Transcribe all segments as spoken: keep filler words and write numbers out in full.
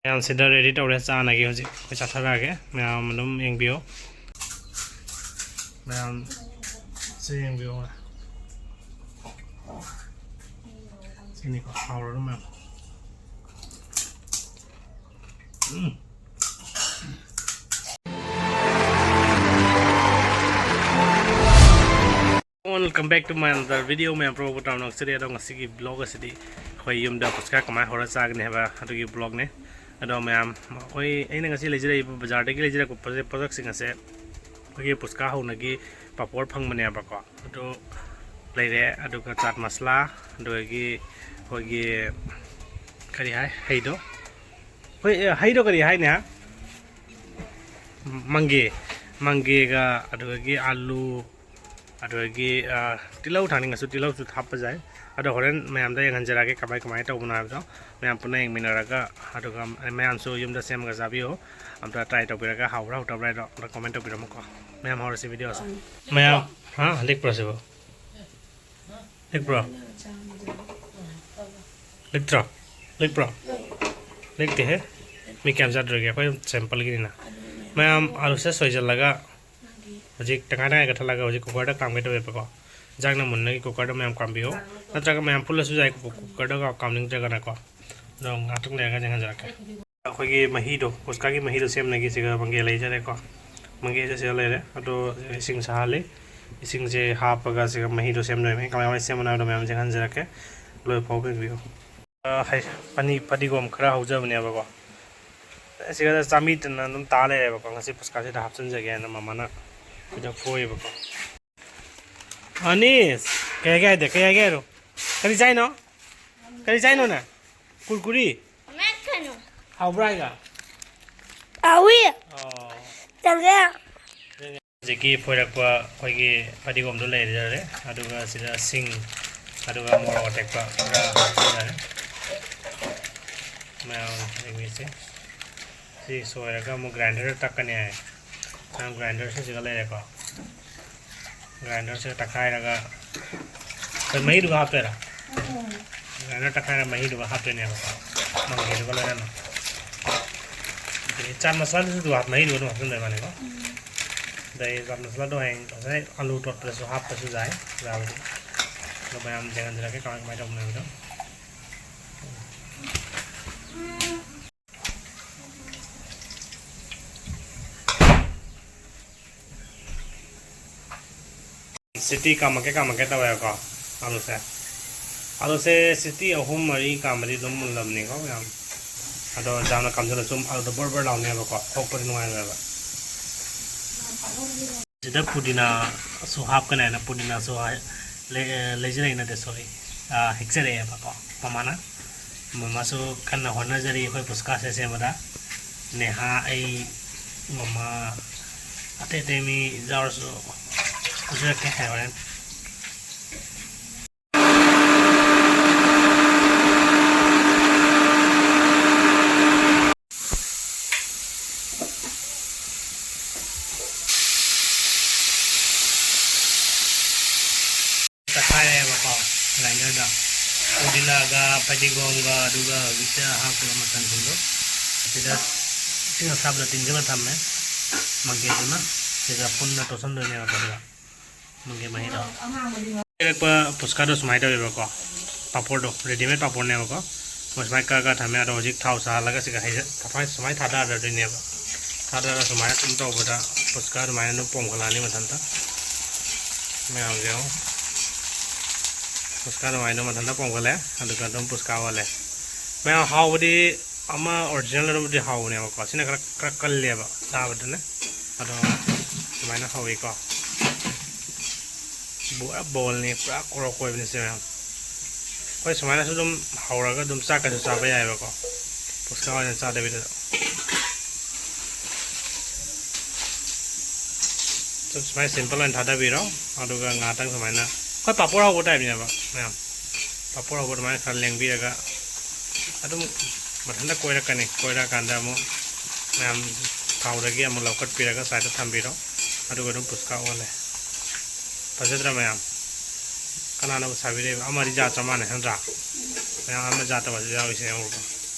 ꯃꯌꯥꯝ ꯁꯤꯗ ready ꯇꯧꯔꯦ, ꯆꯥꯅꯒꯤ ꯍꯧꯖꯤꯛ ꯑꯩꯈꯣꯏ ꯆꯥꯊꯔꯛꯑꯒꯦ꯫ ꯃꯌꯥꯝ ꯑꯗꯨꯝ ꯌꯦꯡꯕꯤꯌꯣ, ꯃꯌꯥꯝ ꯁꯤ ꯌꯦꯡꯕꯤꯌꯣ꯫ ꯁꯤꯅꯤꯀꯣ ꯍꯥꯎꯔꯣ ꯃꯌꯥꯝ꯫ ꯎꯝ꯫ Welcome back to my another video. ꯃꯌꯥꯝ ꯄꯨꯝꯅꯃꯛꯄꯨ ꯇꯔꯥꯝꯅ ꯑꯣꯛꯆꯔꯤ꯫ ꯑꯗꯣ ꯉꯁꯤꯒꯤ vlog ꯑꯁꯤꯗꯤ ꯑꯩꯈꯣꯏ ꯌꯨꯝꯗ ꯄꯨꯁꯀꯥ ꯀꯃꯥꯏꯅ ꯍꯧꯔ ꯆꯥꯒꯅꯤ ꯍꯥꯏꯕ ꯑꯗꯨꯒꯤ vlogꯅꯦ꯫ ꯑꯗꯣ ꯃꯌꯥꯝ, ꯑꯩꯈꯣꯏ, ꯑꯩꯅ ꯉꯁꯤ ꯂꯩꯖꯔꯛꯏꯕ ꯕꯖꯥꯔꯗꯒꯤ ꯂꯩꯖꯔꯛꯄ ꯄꯣꯠ-, ꯄꯣꯠꯁꯛꯁꯤꯡ ꯑꯁꯦ ꯑꯩꯈꯣꯏꯒꯤ ꯄꯨꯁꯀꯥ ꯍꯧꯅꯒꯤ ꯄꯥꯄꯣꯔ ꯐꯪꯕꯅꯦꯕꯀꯣ, ꯑꯗꯨ ꯂꯩꯔꯦ꯫ ꯑꯗꯨꯒ ꯆꯥꯠ ꯃꯁꯂꯥ, ꯑꯗꯨꯗꯒꯤ ꯑꯩꯈꯣꯏꯒꯤ ꯀꯔꯤ ꯍꯥꯏ, ꯍꯩꯗꯣ, ꯑꯩꯈꯣꯏ, ꯑꯦ, ꯍꯩꯗꯣ ꯀꯔꯤ ꯍꯥꯏꯅꯤ ꯍꯥ? ꯃꯪꯒꯦ, ꯃꯪꯒꯦꯒ ꯑꯗꯨꯗꯒꯤ ꯑꯥꯂꯨ, ꯑꯗꯨꯗꯒꯤ, ꯑ, ꯇꯤꯜꯍꯧ ꯊꯥꯅꯤꯡꯉꯁꯨ ꯇꯤꯜꯍꯧꯁꯨ ꯍꯥꯞꯄ ꯌꯥꯏ꯫ ꯑꯗꯣ ꯍꯣꯔꯦꯟ ꯃꯌꯥꯝꯗ ꯌꯦꯡꯍꯟꯖꯔꯛꯑꯒꯦ ꯀꯃꯥꯏ ꯀꯃꯥꯏꯅ ꯇꯧꯕꯅꯣ ꯍꯥꯏꯕꯗꯣ꯫ ꯃꯌꯥꯝ ꯄꯨꯟꯅ ꯌꯦꯡꯃꯤꯟꯅꯔꯒ, ꯑꯗꯨꯒ ꯃꯌꯥꯝꯁꯨ ꯌꯨꯝꯗ ꯁꯦꯝꯃꯒ ꯆꯥꯕꯤꯌꯨ꯫ ꯑꯝꯇ try ꯇꯧꯕꯤꯔꯒ ꯍꯥꯎꯕ꯭ꯔꯥ ꯍꯥꯎꯇꯕ꯭ꯔꯥ ꯍꯥꯏꯗꯣ ꯑꯝꯇ comment ꯇꯧꯕꯤꯔꯝꯃꯨꯀꯣ꯫ ꯃꯌꯥꯝ ꯍꯧꯔꯁꯤ videoꯁꯦ꯫ ꯃꯌꯥꯝ, ꯍꯥ? ꯂꯤꯛꯄ꯭ꯔꯣ ꯁꯤꯕꯣ? ꯂꯤꯛꯄ꯭ꯔꯣ? ꯂꯤꯛꯇ꯭ꯔꯣ? ꯂꯤꯛꯄ꯭ꯔꯣ? ꯂꯤꯛꯇꯦꯍꯦ꯫ ꯃꯤ ꯀꯌꯥꯝ ꯆꯥꯗ꯭ꯔꯒꯦ? ꯑꯩꯈꯣꯏ sampleꯒꯤꯅꯤꯅ꯫ ꯃꯌꯥꯝ ꯑꯂꯨꯁꯦ ꯁꯣꯏꯁꯤꯜꯂꯒ ꯍꯧꯖꯤꯛ ꯇꯪꯈꯥꯏ ꯇꯪꯈꯥꯏ ꯀꯠꯊꯠꯂꯒ ꯍꯧꯖꯤꯛ cookerꯗ ꯀꯥꯝꯒꯦ ꯇꯧꯋꯦꯕꯀꯣ꯫ ꯏꯟꯖꯥꯡꯅ ꯃꯨꯟꯅꯒꯤ cookerꯗ ꯃꯌꯥꯝ ꯀꯥꯝꯕꯤꯌꯣ꯫ ꯅꯠꯇ꯭ꯔꯒ ꯃꯌꯥꯝ ꯄꯨꯜꯂꯁꯨ ꯌꯥꯏ, cookerꯗ ꯀꯥꯝꯅꯤꯡꯗ꯭ꯔꯒꯅꯀꯣ꯫ ꯑꯗꯣ ꯉꯥꯏꯍꯥꯛꯇꯪ ꯂꯩꯔꯒ ꯌꯦꯡꯍꯟꯖꯔꯛꯀꯦ꯫ ꯑꯩꯈꯣꯏꯒꯤ ꯃꯍꯤꯗꯣ, ꯄꯨꯁꯀꯥꯒꯤ ꯃꯍꯤꯗꯣ ꯁꯦꯝꯅꯒꯤ ꯁꯤꯒ ꯃꯪꯒꯦ ꯂꯩꯖꯔꯦꯀꯣ꯫ ꯃꯪꯒꯦꯁꯦ ꯁꯤꯗ ꯂꯩꯔꯦ꯫ ꯑꯗꯣ ꯏꯁꯤꯡ ꯁꯥꯍꯜꯂꯤ꯫ ꯏꯁꯤꯡꯁꯦ ꯍꯥꯞꯄꯒ ꯁꯤꯒ ꯃꯍꯤꯗꯣ ꯁꯦꯝꯗꯣꯏꯅꯦ꯫ ꯀꯃꯥꯏ ꯀꯃꯥꯏꯅ ꯁꯦꯝꯕꯅꯣ ꯍꯥꯏꯕꯗꯣ ꯃꯌꯥꯝ ꯌꯦꯡꯍꯟꯖꯔꯛꯀꯦ꯫ ꯂꯣꯏ ꯐꯥꯎꯕ ꯌꯦꯡꯕꯤꯌꯨ꯫ ꯑ, ꯍꯩ-, ꯐꯅꯤ-, ꯐꯗꯤꯒꯣꯝ ꯈꯔ ꯍꯧꯖꯕꯅꯦꯕꯀꯣ꯫ ꯁꯤꯒ ꯆꯥꯃꯤꯠꯇꯅ ꯑꯗꯨꯝ ꯇꯥ ꯂꯩꯔꯦꯕꯀꯣ꯫ ꯉꯁꯤ ꯄꯨꯁꯀꯥꯁꯤꯗ ꯍꯥꯞꯆꯤꯟꯖꯒꯦꯅ ꯃꯃꯥꯅ ꯁꯤꯗ ꯐꯣꯏꯌꯦꯕꯀꯣ꯫ ꯑꯅꯤꯁ, ꯀꯩ ꯍꯥꯏꯒꯦ ꯍꯥꯏꯗꯦ? ꯀꯩ ꯍꯥꯏꯒꯦ ꯍꯥꯏꯔꯣ꯫ ꯀꯔꯤ ꯆꯥꯏꯅꯣ? ꯀꯔꯤ ꯆꯥꯏꯅꯣ ꯅꯪ? ꯀꯨꯔꯀꯨꯔꯤ? ꯃꯦꯠꯀꯅꯨ꯫ ꯍꯥꯎꯕ꯭ꯔꯥ ꯍꯥꯏꯒ? ꯍꯥꯎꯏ꯫ ꯑꯣ꯫ ꯇꯜꯂꯦ꯫ ꯍꯧꯖꯤꯛꯀꯤ ꯐꯣꯏꯔꯛꯄ ꯑꯩꯈꯣꯏꯒꯤ ꯐꯗꯤꯒꯣꯝꯗꯣ ꯂꯩꯔꯦ, ꯑꯗꯨꯒ ꯁꯤꯗ ꯁꯤꯡ, ꯑꯗꯨꯒ ꯃꯣꯔꯣꯛ ꯑꯇꯦꯛꯄ ꯈꯔ ꯍꯥꯞꯆꯤꯟꯖꯔꯦ꯫ ꯃꯌꯥꯝ ꯌꯦꯡꯕꯤꯁꯦ꯫ ꯁꯤ ꯁꯣꯏꯔꯒ ꯑꯃꯨꯛ grinderꯗ ꯇꯛꯀꯅꯤ ꯍꯥꯏ꯫ ꯃꯌꯥꯝ grinderꯁꯨ ꯁꯤꯗ ꯂꯩꯔꯦꯀꯣ꯫ Grinderꯁꯤꯗ ꯇꯛꯈꯥꯏꯔꯒ ꯑꯩꯈꯣꯏ ꯃꯍꯤꯗꯨꯒ ꯍꯥꯞꯇꯣꯏꯔꯥ? Grinder ꯇꯛꯈꯥꯏꯔ ꯃꯍꯤꯗꯨꯒ ꯍꯥꯞꯇꯣꯏꯅꯦꯕꯀꯣ, ꯃꯪꯒꯦꯗꯨꯒ ꯂꯣꯏꯅꯅ꯫ ꯆꯥꯠ ꯃꯁꯥꯂꯥꯗꯨꯁꯨ ꯑꯗꯨ ꯍꯥꯞ-, ꯃꯍꯤꯗꯨꯒ ꯑꯗꯨꯝ ꯍꯥꯞꯆꯤꯟꯗꯣꯏ ꯃꯥꯅꯦꯀꯣ꯫ ꯑꯗꯩ ꯆꯥꯠ ꯃꯁꯥꯂꯥꯗꯣ ꯍꯌꯦꯡ ꯉꯁꯥꯏ ꯑꯂꯨ ꯇꯣꯠꯄꯗꯁꯨ ꯍꯥꯞꯄꯁꯨ ꯌꯥꯏ, ꯌꯥꯕꯨꯗꯤ꯫ ꯑꯗꯣ ꯃꯌꯥꯝ ꯌꯦꯡꯍꯟꯖꯔꯛꯀꯦ ꯀꯃꯥꯏ ꯀꯃꯥꯏ ꯇꯧꯕꯅꯣ ꯍꯥꯏꯕꯗꯣ꯫ ꯁꯤꯇꯤ ꯀꯥꯝꯃꯛꯀꯦ ꯀꯥꯝꯃꯛꯀꯦ ꯇꯧꯋꯦꯕꯀꯣ꯫ ꯑꯂꯨꯁꯦ, ꯑꯂꯨꯁꯦ ꯁꯤꯇꯤ ꯑꯍꯨꯝ ꯃꯔꯤ ꯀꯥꯝꯕꯗꯤ ꯑꯗꯨꯝ ꯃꯨꯜꯂꯕꯅꯤꯀꯣ ꯃꯌꯥꯝ꯫ ꯑꯗꯣ ꯌꯥꯝꯅ ꯀꯥꯝꯁꯤꯜꯂꯁꯨ ꯑꯂꯨꯗꯣ ꯕꯣꯔ ꯕꯣꯔ ꯂꯥꯎꯅꯦꯕꯀꯣ, ꯈꯣꯛꯄꯗꯤ ꯅꯨꯡꯉꯥꯏꯔꯣꯏꯕ꯫ ꯁꯤꯗ ꯄꯨꯗꯤꯅꯥꯁꯨ ꯍꯥꯞꯀꯅꯤ ꯍꯥꯏꯅ, ꯄꯨꯗꯤꯅꯥꯁꯨ ꯍꯥꯏ-, ꯂꯩ-, ꯂꯩꯖꯔꯛꯏ ꯅꯠꯇꯦ, ꯁꯣꯔꯤ, ꯍꯦꯛꯆꯔꯛꯑꯦꯕꯀꯣ ꯃꯃꯥꯅ꯫ ꯃꯃꯥꯁꯨ ꯀꯟꯅ ꯍꯣꯠꯅꯖꯔꯤ ꯑꯩꯈꯣꯏ ꯄꯨꯁꯀꯥꯁꯦ ꯁꯦꯝꯕꯗ꯫ ꯅꯦꯍꯥ, ꯑꯩ, ꯃꯃꯥ, ꯑꯇꯩ ꯑꯇꯩ ꯃꯤ ꯌꯥꯎꯔꯁꯨ ꯄꯨꯖꯔꯛꯀꯦ ꯍꯥꯏ ꯍꯣꯔꯦꯟ꯫ ꯇꯛꯈꯥꯏꯔꯦꯕꯀꯣ ꯒ꯭ꯔꯥꯏꯟꯗꯔꯗ꯫ ꯄꯨꯗꯤꯅꯥꯒ ꯐꯗꯤꯒꯣꯝꯒ ꯑꯗꯨꯒ ꯍꯧꯖꯤꯛꯇ ꯍꯥꯞꯈꯤꯕ ꯃꯆꯜꯁꯤꯡꯗꯣ ꯁꯤꯗ ꯏꯁꯤꯡ ꯑꯁꯥꯕꯗ ꯇꯤꯡꯁꯤꯜꯂ ꯊꯝꯃꯦ꯫ ꯃꯪꯒꯦꯗꯨꯅ ꯁꯤꯗ ꯄꯨꯟꯅ ꯇꯣꯠꯁꯟꯗꯣꯏꯅꯦꯕꯀꯣ ꯁꯤꯗ꯫ ꯃꯪꯒꯦ ꯃꯍꯤꯗꯣ꯫ ꯂꯩꯔꯛꯄ ꯄꯨꯁꯀꯥꯗꯣ ꯁꯨꯃꯥꯏꯅ ꯇꯧꯋꯦꯕꯀꯣ꯫ ꯄꯥꯄꯣꯔꯗꯣ, ꯔꯦꯗꯤꯃꯦꯗ ꯄꯥꯄꯣꯔꯅꯦꯕꯀꯣ꯫ ꯃꯣꯏ ꯁꯨꯃꯥꯏꯅ ꯀꯛꯑ ꯀꯛꯑ ꯊꯝꯃꯦ꯫ ꯑꯗꯣ ꯍꯧꯖꯤꯛ ꯊꯥꯎ ꯁꯥꯍꯜꯂꯒ ꯁꯤꯒ ꯍꯩꯖ-, ꯁꯨꯃꯥꯏꯅ, ꯁꯨꯃꯥꯏꯅ ꯊꯥꯗꯔꯗꯣꯏꯅꯦꯕ꯫ ꯊꯥꯗꯔꯒ ꯁꯨꯃꯥꯏꯅ ꯑꯗꯨꯝ ꯇꯧꯕꯗ ꯄꯨꯁꯀꯥ ꯑꯗꯨꯃꯥꯏꯅ ꯑꯗꯨꯝ ꯄꯣꯝꯈꯠꯂꯛꯑꯅꯤ ꯃꯊꯟꯇ꯫ ꯃꯌꯥꯝꯁꯦ ꯌꯦꯡꯉꯣ꯫ ꯄꯨꯁꯀꯥ ꯑꯗꯨꯃꯥꯏꯅ ꯃꯊꯟꯇ ꯄꯣꯝꯈꯠꯂꯦ꯫ ꯑꯗꯨꯒ ꯑꯗꯨꯝ ꯄꯨꯁꯀꯥ ꯑꯣꯜꯂꯦ꯫ ꯃꯌꯥꯝ ꯍꯥꯎꯕꯗꯤ ꯑꯃ ꯑꯣꯔꯤꯖꯤꯅꯦꯜꯗꯨꯕꯨꯗꯤ ꯍꯥꯎꯕꯅꯦꯕꯀꯣ꯫ ꯁꯤꯅ ꯈꯔ, ꯈꯔ ꯀꯜꯂꯦꯕ ꯆꯥꯕꯗꯅꯦ꯫ ꯑꯗꯣ ꯑꯗꯨꯃꯥꯏꯅ ꯍꯧꯋꯤꯀꯣ꯫ ꯄꯨꯔꯥ ꯕꯣꯜꯅꯤ, ꯄꯨꯔꯥ ꯀꯣꯔꯣꯛ ꯀꯣꯏꯕꯅꯤ ꯁꯦ ꯃꯌꯥꯝ꯫ ꯑꯩꯈꯣꯏ ꯁꯨꯃꯥꯏꯅꯁꯨ ꯑꯗꯨꯝ ꯍꯧꯔꯒ ꯑꯗꯨꯝ ꯆꯥꯛꯀꯁꯨ ꯆꯥꯕ ꯌꯥꯏꯑꯕꯀꯣ, ꯄꯨꯁꯀꯥ ꯑꯣꯏꯅ ꯆꯥꯗꯕꯤꯗ꯫ ꯁꯨꯝ ꯁꯨꯃꯥꯏꯅ ꯁꯤꯝꯄꯜ ꯑꯣꯏꯅ ꯊꯥꯗꯕꯤꯔꯣ꯫ ꯑꯗꯨꯒ ꯉꯥꯏꯍꯥꯛꯇꯪ ꯁꯨꯃꯥꯏꯅ ꯑꯩꯈꯣꯏ ꯄꯥꯄꯣꯔ ꯍꯧꯕ ꯇꯥꯏꯞꯅꯦꯕ ꯃꯌꯥꯝ꯫ ꯄꯥꯄꯣꯔ ꯍꯧꯕ ꯑꯗꯨꯃꯥꯏꯅ ꯈꯔ ꯂꯦꯡꯕꯤꯔꯒ ꯑꯗꯨꯝ ꯃꯊꯟꯇ ꯀꯣꯏꯔꯛꯀꯅꯤ꯫ ꯀꯣꯏꯔꯛꯑꯀꯥꯟꯗ ꯑꯃꯨꯛ ꯃꯌꯥꯝ ꯊꯥꯎꯗꯒꯤ ꯑꯃꯨꯛ ꯂꯧꯈꯠꯄꯤꯔꯒ ꯁꯥꯏꯗꯇ ꯊꯝꯕꯤꯔꯣ꯫ ꯑꯗꯨꯒ ꯑꯗꯨꯝ ꯄꯨꯁꯀꯥ ꯑꯣꯜꯂꯦ꯫ ꯐꯖꯗ꯭ꯔꯥ ꯃꯌꯥꯝ? ꯀꯅꯥꯅꯕꯨ ꯁꯥꯕꯤꯔꯛꯏꯕ? ꯑꯃꯗꯤ ꯖꯥꯠ ꯆꯞ ꯃꯥꯟꯅꯩ ꯅꯠꯇ꯭ꯔꯥ? ꯃꯌꯥꯝ ꯑꯃ ꯖꯥꯠ ꯇꯧꯕꯁꯨ ꯌꯥꯎꯔꯤꯁꯦ ꯌꯦꯡꯉꯨꯀꯣ꯫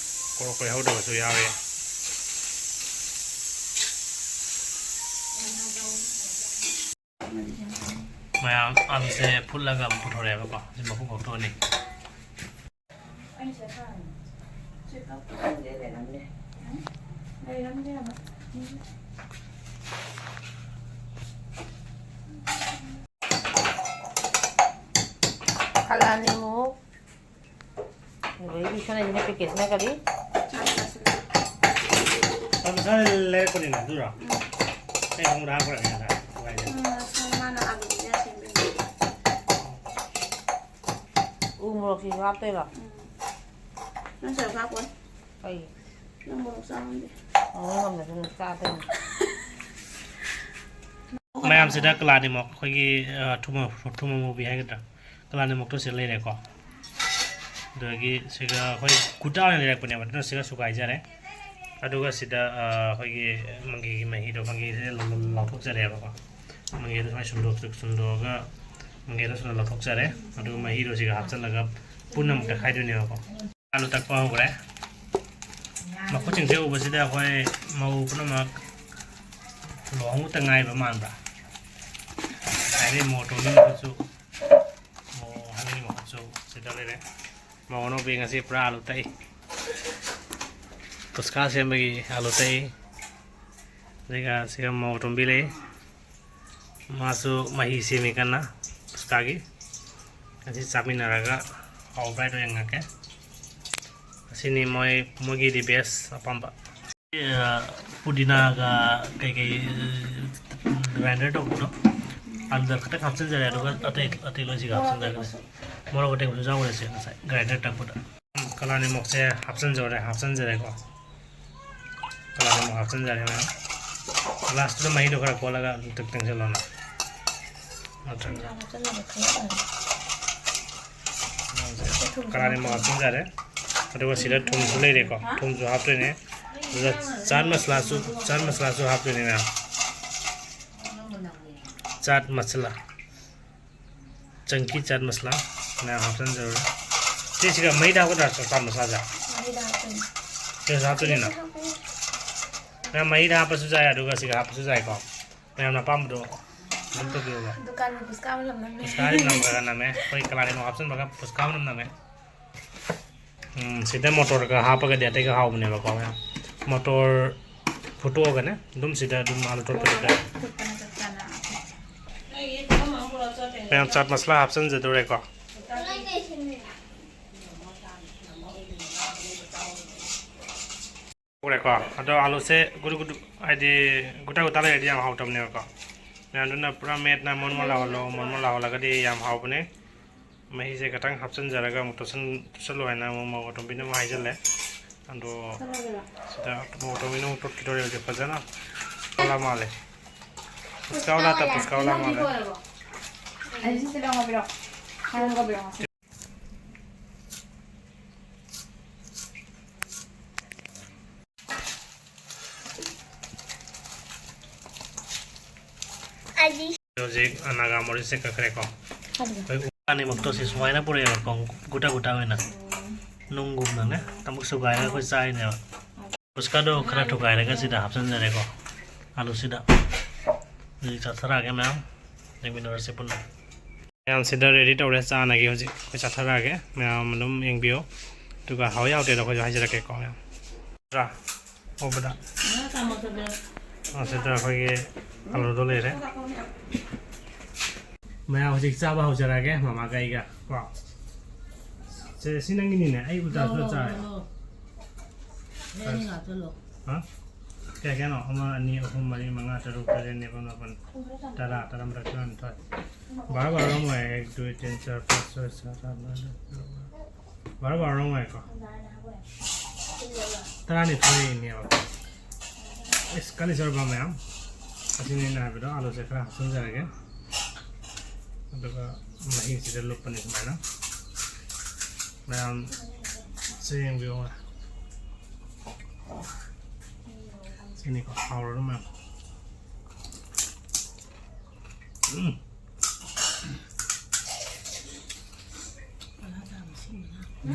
ꯀꯣꯔꯣꯛ ꯀꯣꯏꯍꯧꯗꯕꯁꯨ ꯌꯥꯎꯔꯤ꯫ ꯃꯌꯥꯝ ꯑꯂꯨꯁꯦ ꯐꯨꯠꯂꯒ ꯑꯃꯨꯛ ꯄꯨꯊꯣꯔꯛꯑꯦꯕꯀꯣ꯫ ꯁꯤ ꯃꯀꯨ ꯈꯣꯛꯇꯣꯛꯑꯅꯤ꯫ ꯀꯂꯥꯅꯤꯃꯨꯛ꯫ ꯑꯗꯩꯗꯤ ꯏꯁꯥꯅ ꯁꯤꯅ ꯄꯦꯀꯦꯖꯅ ꯀꯔꯤ? ꯆꯥꯛ ꯆꯥꯁꯤꯜꯂꯦ꯫ ꯑꯗꯨ ꯏꯁꯥꯅ ꯂꯩꯔꯛꯄꯅꯤꯅ ꯑꯗꯨꯔꯣ? ꯎꯝ꯫ ꯑꯩ ꯈꯣꯡꯗ ꯍꯥꯞꯈ꯭ꯔꯕꯅꯤ ꯉꯁꯥꯏ ꯋꯥꯏꯗ꯫ ꯎꯝ, ꯉꯁꯥꯏ ꯃꯥꯅ ꯑꯂꯨꯗꯨꯗꯤ ꯁꯦꯝꯕꯤꯔꯦ꯫ ꯎ ꯃꯣꯔꯣꯛꯁꯤꯁꯨ ꯍꯥꯞꯇꯣꯏꯔꯣ? ꯎꯝ꯫ ꯅꯪ ꯁꯤꯗ ꯍꯥꯞꯄꯣꯏ꯫ ꯀꯩ? ꯅꯪ ꯃꯣꯔꯣꯛ ꯆꯥꯕ ꯉꯝꯗꯦ꯫ ꯑꯃꯨꯛ ꯉꯝꯗ꯭ꯔꯁꯨ ꯑꯗꯨꯝ ꯆꯥꯗꯣꯏꯅꯤ꯫ ꯃꯌꯥꯝꯁꯤꯗ ꯀꯂꯥꯅꯤꯃꯛ ꯑꯩꯈꯣꯏꯒꯤ, ꯑ, ꯊꯨꯝ-, ꯊꯨꯝ ꯑꯃꯨꯕꯤ ꯍꯥꯏꯒꯗ꯭ꯔꯥ? ꯀꯂꯥꯅꯤꯃꯛꯇꯣ ꯁꯤꯗ ꯂꯩꯔꯦꯀꯣ꯫ ꯑꯗꯒꯤ ꯁꯤꯒ ꯑꯩꯈꯣꯏ ꯀꯨꯇꯥ ꯑꯣꯏꯅ ꯂꯩꯔꯛꯄꯅꯦꯕ, ꯑꯗꯨꯅ ꯁꯤꯒ ꯁꯨꯒꯥꯏꯖꯔꯦ꯫ ꯑꯗꯨꯒ ꯁꯤꯗ, ꯑ, ꯑꯩꯈꯣꯏꯒꯤ ꯃꯪꯒꯦꯒꯤ ꯃꯍꯤꯗꯣ, ꯃꯪꯒꯦꯁꯦ ꯂꯧ-, ꯂꯧ-, ꯂꯧꯊꯣꯛꯆꯔꯦꯕꯀꯣ꯫ ꯃꯪꯒꯦꯗꯣ ꯁꯨꯃꯥꯏꯅ ꯁꯨꯝꯗꯣꯛ-, ꯁꯨꯝꯗꯣꯛꯑꯒ ꯃꯪꯒꯦꯗꯣ ꯁꯨꯝ ꯂꯧꯊꯣꯛꯆꯔꯦ꯫ ꯑꯗꯨꯒ ꯃꯍꯤꯗꯣ ꯁꯤꯒ ꯍꯥꯞꯆꯤꯜꯂꯒ ꯄꯨꯟꯅ ꯑꯃꯨꯛ ꯇꯛꯈꯥꯏꯗꯣꯏꯅꯦꯕꯀꯣ꯫ ꯑꯥꯂꯨ ꯇꯛꯄ ꯍꯧꯈ꯭ꯔꯦ꯫ ꯃꯈꯨꯠꯁꯤꯡꯁꯦ ꯎꯕꯁꯤꯗ ꯑꯩꯈꯣꯏ ꯃꯧ ꯄꯨꯝꯅꯃꯛ ꯂꯨꯍꯣꯡꯕꯇ ꯉꯥꯏꯕ ꯃꯥꯟꯕ꯭ꯔꯥ? ꯍꯥꯏꯗꯤ ꯃꯣꯇꯣꯔꯒꯤ ꯃꯈꯨꯠꯁꯨ, ꯃꯣ ꯍꯥꯏꯕꯒꯤ ꯃꯈꯨꯠꯁꯨ ꯁꯤꯗ ꯂꯩꯔꯦ꯫ ꯃꯧ ꯑꯅꯧꯕꯤ ꯉꯁꯤ ꯄꯨꯔꯥ ꯑꯥꯂꯨ ꯇꯛꯏ꯫ ꯄꯨꯁꯀꯥ ꯁꯦꯝꯕꯒꯤ ꯑꯥꯂꯨ ꯇꯛꯏ꯫ ꯑꯗꯨꯒ ꯁꯤꯒ ꯃꯧ ꯑꯇꯣꯝꯕꯤ ꯂꯩ꯫ ꯃꯥꯁꯨ ꯃꯍꯤ ꯁꯦꯝꯃꯤ ꯀꯟꯅ ꯄꯨꯁꯀꯥꯒꯤ꯫ ꯉꯁꯤ ꯆꯥꯃꯤꯟꯅꯔꯒ ꯍꯥꯎꯕ꯭ꯔꯥ ꯍꯥꯏꯗꯣ ꯌꯦꯡꯉꯛꯀꯦ꯫ ꯑꯁꯤꯅꯤ ꯃꯣꯏ, ꯃꯣꯏꯒꯤꯗꯤ ꯕꯦꯁ ꯑꯄꯥꯝꯕ꯫ ꯑ, ꯄꯨꯗꯤꯅꯥꯒ ꯀꯩꯀꯩ, ꯑ, ꯒ꯭ꯔꯥꯏꯟꯗꯔ ꯇꯧꯕꯗꯣ ꯑꯗꯨꯗ ꯈꯛꯇꯪ ꯍꯥꯞꯆꯤꯟꯖꯔꯦ, ꯑꯗꯨꯒ ꯑꯇꯩ, ꯑꯇꯩ ꯂꯣꯏꯁꯤꯒ ꯍꯥꯞꯆꯤꯟꯖꯔꯒꯦ꯫ ꯃꯣꯔꯣꯛ ꯑꯇꯦꯛꯄꯁꯨ ꯌꯥꯎꯈ꯭ꯔꯦ ꯁꯦ ꯉꯁꯥꯏ ꯒ꯭ꯔꯥꯏꯟꯗꯔ ꯇꯛꯄꯗ꯫ ꯀꯂꯥꯅꯤꯃꯛꯁꯦ ꯍꯥꯞꯆꯤꯟꯖꯔꯦ, ꯍꯥꯞꯆꯤꯟꯖꯔꯦꯀꯣ꯫ ꯀꯂꯥꯅꯤꯃꯛ ꯍꯥꯞꯆꯤꯟꯖꯔꯦ ꯃꯌꯥꯝ꯫ ꯒ꯭ꯂꯥꯁꯇꯨꯗ ꯃꯍꯤꯗꯣ ꯈꯔ ꯀꯣꯠꯂꯒ ꯑꯗꯨꯝ ꯇꯛ ꯇꯪꯁꯤꯜꯂꯣꯅ꯫ ꯅꯠꯇ꯭ꯔꯒ ꯍꯥꯞꯆꯤꯟꯕꯗ ꯈꯪꯉꯛꯑꯅꯤ꯫ ꯀꯂꯥꯅꯤꯃꯛ ꯍꯥꯞꯆꯤꯟꯖꯔꯦ꯫ ꯑꯗꯨꯒ ꯁꯤꯗ ꯊꯨꯝꯁꯨ ꯂꯩꯔꯦꯀꯣ, ꯊꯨꯝꯁꯨ ꯍꯥꯞꯇꯣꯏꯅꯦ꯫ ꯑꯗꯨꯒ ꯆꯥꯠ ꯃꯁꯂꯥꯁꯨ, ꯆꯥꯠ ꯃꯁꯂꯥꯁꯨ ꯍꯥꯞꯇꯣꯏꯅꯦ ꯃꯌꯥꯝ꯫ ꯆꯥꯠ ꯃꯁꯂꯥ꯫ ꯆꯪꯀꯤ ꯆꯥꯠ ꯃꯁꯂꯥ ꯃꯌꯥꯝ ꯍꯥꯞꯆꯤꯟꯖꯔꯨꯔꯦ꯫ ꯁꯤꯁꯤꯒ ꯃꯩꯗ ꯍꯥꯞꯀꯗ꯭ꯔꯥ ꯆꯥꯠ ꯃꯁꯂꯥꯁꯦ? ꯃꯩꯗ ꯍꯥꯞꯇꯣꯏꯅꯤ꯫ ꯁꯤꯗꯁꯨ ꯍꯥꯞꯇꯣꯏꯅꯤꯅ? ꯁꯤꯗꯁꯨ ꯍꯥꯞꯄ ꯌꯥꯏ꯫ ꯃꯌꯥꯝ ꯃꯩꯗ ꯍꯥꯞꯄꯁꯨ ꯌꯥꯏ, ꯑꯗꯨꯒ ꯁꯤꯒ ꯍꯥꯞꯄꯁꯨ ꯌꯥꯏꯀꯣ꯫ ꯃꯌꯥꯝꯅ ꯑꯄꯥꯝꯕꯗꯣ ꯑꯗꯨꯝ ꯇꯧꯕꯤꯌꯣꯕ꯫ ꯗꯨꯀꯥꯟꯒꯤ ꯄꯨꯁꯀꯥ ꯃꯅꯝ ꯅꯝꯃꯦ꯫ ꯄꯨꯁꯀꯥꯗꯤ ꯅꯝꯈ꯭ꯔꯒ ꯅꯝꯃꯦ, ꯑꯩꯈꯣꯏ ꯀꯂꯥꯔꯤꯅꯣ ꯍꯥꯞꯆꯤꯟꯕꯒ ꯄꯨꯁꯀꯥ ꯃꯅꯝ ꯅꯝꯃꯦ꯫ ꯎꯝ, ꯁꯤꯗ ꯃꯣꯇꯣꯔꯒ ꯍꯥꯞꯄꯒꯗꯤ ꯑꯇꯩꯒ ꯍꯥꯎꯕꯅꯦꯕꯀꯣ ꯃꯌꯥꯝ꯫ ꯃꯣꯇꯣꯔ ꯐꯨꯠꯇꯣꯛꯑꯒꯅꯦ ꯑꯗꯨꯝ ꯁꯤꯗ ꯑꯗꯨꯝ ꯑꯥꯂꯨ ꯇꯣꯠꯄꯗꯨꯗ꯫ ꯐꯨꯠꯄꯅ ꯆꯞ ꯆꯥꯅ꯫ ꯃꯌꯥꯝ ꯆꯥꯠ ꯃꯁꯂꯥ ꯍꯥꯞꯆꯤꯟꯖꯗꯣꯔꯦꯀꯣ꯫ ꯎꯔꯦꯀꯣ꯫ ꯑꯗꯣ ꯑꯥꯂꯨꯁꯦ ꯒꯨꯗꯨ ꯒꯨꯗꯨ ꯍꯥꯏꯗꯤ ꯒꯨꯇꯥ ꯒꯨꯇꯥ ꯂꯩꯔꯗꯤ ꯌꯥꯝ ꯍꯥꯎꯇꯕꯅꯦꯕꯀꯣ꯫ ꯃꯌꯥꯝꯗꯨꯅ ꯄꯨꯔꯥ ꯃꯦꯠꯅ ꯃꯣꯟ ꯃꯣꯟ ꯂꯥꯎꯍꯜꯂꯣ, ꯃꯣꯟ ꯃꯣꯟ ꯂꯥꯎꯍꯜꯂꯒꯗꯤ ꯌꯥꯝ ꯍꯥꯎꯕꯅꯦ꯫ ꯃꯍꯤꯁꯦ ꯈꯤꯇꯪ ꯍꯥꯞꯆꯤꯟꯖꯔꯒ ꯑꯃꯨꯛ ꯇꯣꯠꯁꯟ-, ꯇꯣꯠꯁꯜꯂꯣ ꯍꯥꯏꯅ ꯑꯃꯨꯛ ꯃꯧ ꯑꯇꯣꯝꯕꯤꯅ ꯑꯃꯨꯛ ꯍꯥꯏꯖꯜꯂꯦ꯫ ꯑꯗꯣ ꯁꯤꯗ ꯃꯧ ꯑꯇꯣꯝꯕꯤꯅ ꯑꯃꯨꯛ ꯇꯣꯠꯈꯤꯗꯣꯔꯦ ꯍꯧꯖꯤꯛ ꯐꯖꯅ꯫ ꯄꯨꯁꯀꯥ ꯋꯥꯂꯥ ꯃꯥꯜꯂꯦ꯫ ꯄꯨꯁꯀꯥ ꯋꯥꯂꯥ ꯇ ꯄꯨꯁꯀꯥ ꯋꯥꯂꯥ ꯃꯥꯜꯂꯦ꯫ ꯑꯩ ꯁꯤꯁꯦ ꯂꯧꯕꯤꯔꯣ꯫ ꯅꯪ ꯂꯧꯕꯤꯔꯣ ꯉꯁꯤ꯫ ꯍꯧꯖꯤꯛ ꯅꯥꯒꯥ ꯃꯣꯔꯤꯁꯦ ꯀꯛꯈ꯭ꯔꯦꯀꯣ꯫ ꯑꯩꯈꯣꯏ ꯎ ꯑꯅꯤꯃꯛꯇꯣ ꯁꯤ ꯁꯨꯃꯥꯏꯅ ꯄꯨꯔꯛꯑꯦꯕꯀꯣ, ꯒꯨꯇꯥ ꯒꯨꯇꯥ ꯑꯣꯏꯅ꯫ ꯅꯨꯡꯒꯨꯝꯅꯅꯦ ꯑꯃꯨꯛ ꯁꯨꯒꯥꯏꯔꯒ ꯑꯩꯈꯣꯏ ꯆꯥꯔꯤꯅꯦꯕ꯫ ꯄꯨꯁꯀꯥꯗꯣ ꯈꯔ ꯊꯨꯒꯥꯏꯔꯒ ꯁꯤꯗ ꯍꯥꯞꯆꯤꯟꯖꯔꯦꯀꯣ, ꯑꯥꯂꯨꯁꯤꯗ꯫ ꯍꯧꯖꯤꯛ ꯆꯥꯊꯔꯛꯑꯒꯦ ꯃꯌꯥꯝ, ꯌꯦꯡꯃꯤꯟꯅꯔꯁꯤ ꯄꯨꯟꯅ꯫ ꯃꯌꯥꯝ ꯁꯤꯗ ꯔꯦꯗꯤ ꯇꯧꯔꯦ ꯆꯥꯅꯒꯤ꯫ ꯍꯧꯖꯤꯛ ꯑꯩꯈꯣꯏ ꯆꯥꯊꯔꯛꯑꯒꯦ, ꯃꯌꯥꯝ ꯑꯗꯨꯝ ꯌꯦꯡꯕꯤꯌꯨ꯫ ꯑꯗꯨꯒ ꯍꯥꯎꯏ ꯍꯥꯎꯇꯦꯗꯣ ꯑꯩꯈꯣꯏꯁꯨ ꯍꯥꯏꯖꯔꯛꯀꯦꯀꯣ ꯃꯌꯥꯝ꯫ ꯅꯠꯇ꯭ꯔꯥ? ꯎꯕꯗ꯫ ꯁꯤꯗ ꯑꯩꯈꯣꯏꯒꯤ ꯑꯂꯨꯗꯣ ꯂꯩꯔꯦ꯫ ꯃꯌꯥꯝ ꯍꯧꯖꯤꯛ ꯆꯥꯕ ꯍꯧꯖꯔꯛꯑꯒꯦ ꯃꯃꯥꯒ ꯑꯩꯒ ꯀꯣ꯫ ꯁꯦ, ꯁꯤ ꯅꯪꯒꯤꯅꯤꯅꯦ, ꯑꯩ ꯎꯜꯇꯥ ꯁꯨꯜꯇꯥ ꯆꯥꯔꯦ꯫ ꯂꯧ, ꯂꯧ꯫ ꯑꯩ ꯑꯅꯤ ꯉꯥꯛꯇ ꯂꯧ꯫ ꯍꯥ? ꯀꯌꯥ ꯀꯌꯥꯅꯣ? ꯑꯃ, ꯑꯅꯤ, ꯑꯍꯨꯝ, ꯃꯔꯤ, ꯃꯉꯥ, ꯇꯔꯨꯛ, ꯇꯔꯦꯠ, ꯅꯤꯄꯥꯜ, ꯃꯥꯄꯜ, ꯇꯔꯥ, ꯇꯔꯥꯃꯥꯊꯣꯏ, ꯇꯔꯥꯅꯤꯊꯣꯏ꯫ ꯕꯥꯔꯣ, ꯕꯥꯔꯣ, ꯑꯃ, ꯑꯦꯛ, ꯗꯨꯏ, ꯇꯤꯟ, ꯆꯥꯔ, ꯄꯥँच, ꯁꯣꯏ, ꯁꯥꯠ, ꯑꯥꯠ, ꯅꯣꯏ, ꯗꯁ꯫ ꯕꯥꯔꯣ, ꯕꯥꯔꯣ, ꯑꯃ, ꯀꯣ꯫ ꯇꯔꯥꯅꯤꯊꯣꯏꯅꯦꯕ꯫ ꯑꯁ, ꯀꯜꯂꯤ ꯁꯔꯨꯛ ꯃꯌꯥꯝ꯫ ꯑꯁꯤꯅꯤ ꯑꯩꯅ ꯍꯥꯏꯕꯗꯣ, ꯑꯥꯂꯨꯁꯦ ꯈꯔ ꯍꯥꯞꯆꯤꯟꯖꯔꯒꯦ꯫ ꯑꯗꯨꯒ ꯃꯍꯤꯁꯤꯗ ꯂꯨꯞꯄꯅꯤ ꯁꯨꯃꯥꯏꯅ꯫ ꯃꯌꯥꯝ ꯁꯤ ꯌꯦꯡꯕꯤꯌꯨ꯫ ꯁꯤꯅꯤꯀꯣ, ꯍꯥꯎꯔꯅꯤ ꯃꯌꯥꯝ꯫ ꯎꯝ꯫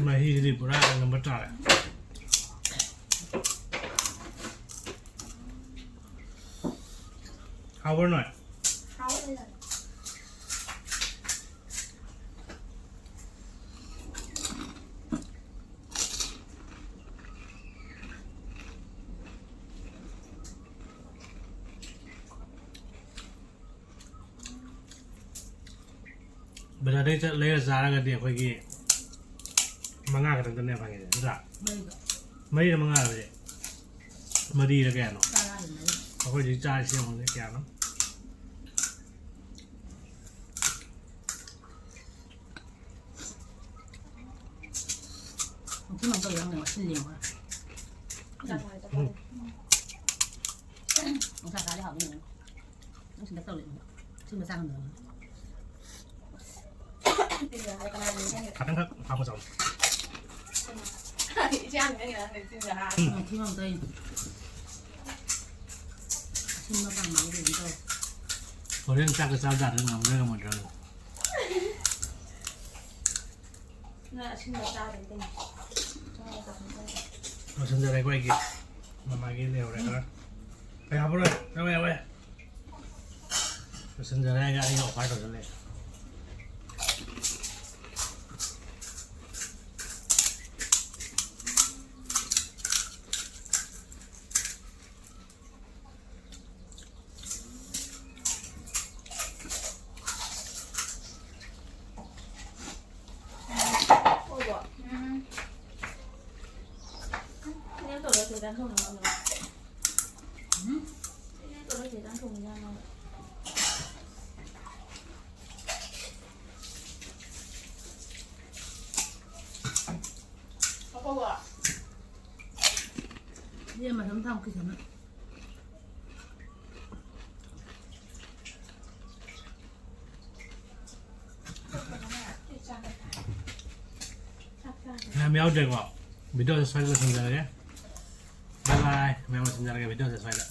ꯃꯍꯤꯁꯤꯗꯤ ꯄꯨꯔꯥ ꯅꯝꯕꯔ ꯇꯥꯔꯦ꯫ ꯍꯥꯎꯕ꯭ꯔꯣ ꯅꯣꯏ? ꯕꯖꯥꯔꯗꯒꯤ ꯆꯠ ꯂꯩꯔ ꯆꯥꯔꯒꯗꯤ ꯑꯩꯈꯣꯏꯒꯤ ꯃꯉꯥ ꯈꯛꯇꯪꯗꯅꯦ ꯐꯪꯉꯤꯁꯦ, ꯅꯠꯇ꯭ꯔꯥ? ꯃꯔꯤꯗ꯫ ꯃꯔꯤꯔ ꯃꯉꯥꯔ ꯍꯧꯖꯤꯛ? ꯃꯔꯤꯔ ꯀꯌꯥꯅꯣ? ꯇꯔꯥꯗ ꯃꯔꯤ꯫ ꯑꯩꯈꯣꯏ ꯍꯧꯖꯤꯛ ꯆꯥꯔꯤꯁꯦ ꯌꯦꯡꯉꯨꯅꯦ ꯀꯌꯥꯅꯣ? ꯃꯈꯨꯝ ꯑꯃ ꯇꯧꯔꯒ ꯉꯁꯤꯜꯂꯤ ꯌꯦꯡꯉꯣ꯫ ꯎꯝ꯫ ꯅꯨꯡꯁꯥ ꯁꯥꯔꯗꯤ ꯍꯥꯎꯅꯤ ꯌꯦꯡꯉꯣ꯫ ꯅꯪ ꯁꯤꯟꯇꯛ ꯇꯧꯔꯦ꯫ ꯁꯤ ꯃꯆꯥ ꯉꯝꯗꯕꯅꯤ꯫ ꯈꯤꯇꯪꯈꯛ ꯍꯥꯞꯄ ꯆꯥꯎ꯫ ꯏꯆꯦ ꯍꯥꯟꯅ ꯅꯪꯒꯤ ꯅꯪ ꯂꯩꯇ꯭ꯔꯤꯁꯦ ꯍꯥ? ꯎꯝ, ꯊꯤ ꯃꯥꯡꯗ ꯑꯩ꯫ ꯑꯁꯤꯟꯕ ꯄꯥꯝꯕ ꯑꯩ ꯀꯩꯅꯣ ꯇꯧꯔꯦ꯫ ꯍꯣꯔꯦꯟ ꯆꯥꯛꯀ ꯆꯥꯕ ꯇꯥꯔꯦ, ꯉꯝꯗ꯭ꯔꯥ ꯉꯝꯃꯣꯏꯗ꯭ꯔꯥ꯫ ꯅꯪ ꯑꯁꯤꯟꯕ ꯆꯥꯗꯕ ꯀꯩꯅꯣ? ꯆꯥꯔꯒ ꯑꯗꯨꯝ ꯆꯥꯗꯕ꯫ ꯂꯣꯏꯁꯤꯟꯖꯔꯦꯀꯣ ꯑꯩꯒꯤ꯫ ꯃꯃꯥꯒꯤ ꯂꯩꯍꯧꯔꯦ ꯈꯔ꯫ ꯑꯩ ꯍꯥꯞꯄꯔꯣꯏ꯫ ꯌꯥꯎꯋꯦ, ꯌꯥꯎꯋꯦ꯫ ꯂꯣꯏꯁꯤꯟꯖꯔꯦ ꯍꯥꯏꯔꯒ ꯑꯩꯒꯤ offer ꯇꯧꯁꯜꯂꯛꯑꯦ꯫ ꯎꯝ꯫ ꯏꯅꯦ ꯇꯣꯂꯣꯏ ꯀꯩ ꯏꯟꯖꯥꯡ ꯊꯣꯡꯉꯤꯅꯣ? ꯎꯝ? ꯏꯅꯦ ꯇꯣꯂꯣꯏ ꯀꯩ ꯏꯟꯖꯥꯡ ꯊꯣꯡꯉꯤꯖꯥꯠꯅꯣ? ꯏꯕꯦꯝꯃ, ꯑꯗꯨꯝ ꯊꯝꯈꯤꯁꯅꯨ꯫ ꯃꯌꯥꯝ ꯌꯥꯎꯗ꯭ꯔꯦꯀꯣ꯫ Video ꯁꯦ ꯁ꯭ꯋꯥꯏꯗ ꯂꯣꯏꯁꯤꯟꯖꯔꯒꯦ꯫ Bye bye꯫ ꯃꯌꯥꯝ ꯂꯣꯏꯁꯤꯟꯖꯔꯒꯦ video ꯁꯦ ꯁ꯭ꯋꯥꯏꯗ꯫